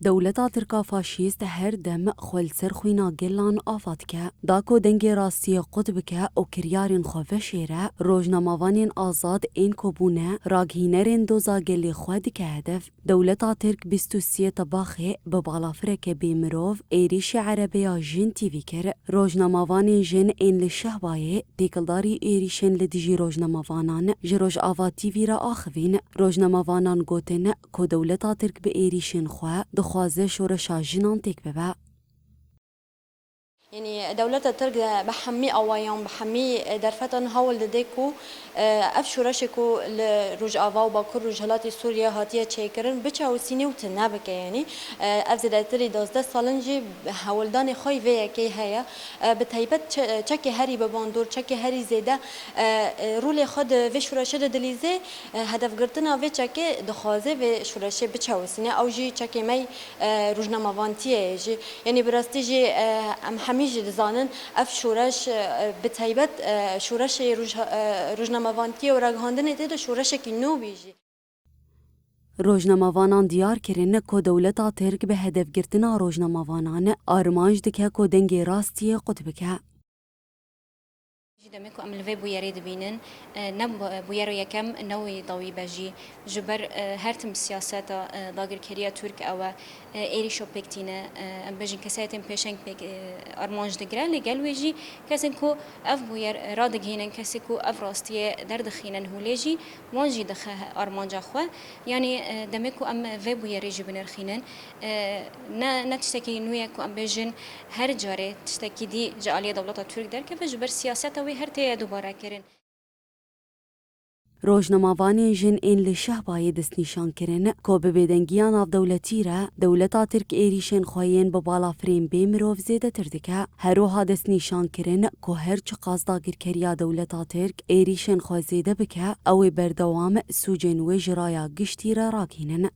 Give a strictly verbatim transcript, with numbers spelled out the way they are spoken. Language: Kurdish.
Dewleta Tirk a faşîst her dem xwe li ser xwîna gelan ava dike. Da ku dengê rastiyê qut bike û kiryarên xwe veşêre, rojnamevanên azad ên ku bûne ragihinerên doza gelê xwe dike hedef. Dewleta Tirk bîst û sê Tebaxê bi balafireke bê mirov êrîşî erebeya jin tîvî kir. Rojnamevanên jin ên li Şehbayê têkildarî êrîşên li dijî rojnamevanan ji Rojava T V re axivîn. Rojnamevanan gotin ku dewleta Tirk bi êrîşên xwe dixwaze şoreşa jinan têk bibe. Yanî dewleta Tirk de bi hemî awayan, bi hemî derfetan hewl dide ku, e, ev şoreşê ku li Rojava û Bakur Rojhilatê Sûriye hatiye çêkirin biçewisîne û tune bike. Yanî, e, ev zêdetirî duwazdeh sal in jî hewldanê xwe yî vê yekê heye. E, bi taybet çe-, çekê herî bi bandor, çekê herî zêde, e, e, rolê xwe di vê şoreşê de dilîze, e, hedefgirtina vê çekê dixwaze vê şoreşê biçewisîne. Ew jî çekê me yî, e, rojnamevantiyê ye jî. Yanî bi rastî jî, e, em hemî jî dizanin ev şoreş, e, bi taybet, e, şoreşê roj-, e, rojnamevantiyê û ragihandinê tê de şoreşekî nû bî jî. Rojnamevanan diyar kirin ku dewleta Tirk bi hedefgirtina rojnamevanan armanc dike ku dengê rastiyê qut bike. Jî demê ku em li vê bûyerê dibînin, e, ne bu-, bûyero yekem ne wî dawî be jî. Ji ber, e, her tim siyaseta, e, dagirkeriya Tirk ew e, e, êrîşo pêk tîne, e, em bêjin kesayetên pêşeng pêk, e, armanc digire, lê gel wê jî kesên ku ev bûyer radigihînin, kesê ku ev rastiyê derdixînin holê jî wan jî dixe armanca xwe. Yanî, e, demê ku em vê bûyerê jî binirxînin, e, ne, ne tiştekî nû ye ku em bêjin her carê tiştekî dî ji aliyê dewleta Tirk derkeve, ji ber siyaseta wê her tê ye dubare kirin. Rojnamevanên jin ên li Şehbayê destnîşan kirin ku bi bêdengiya navdewletî re dewleta Tirk êrîşên xwe yên bi balafirên bê mirov zêdetir dike. Her wiha destnîşan kirin ku her çiqas dagirkeriya dewleta Tirk êrîşên xwe zêde bike, ew ê berdewam sûcên wê ji raya giştî re ragihînin.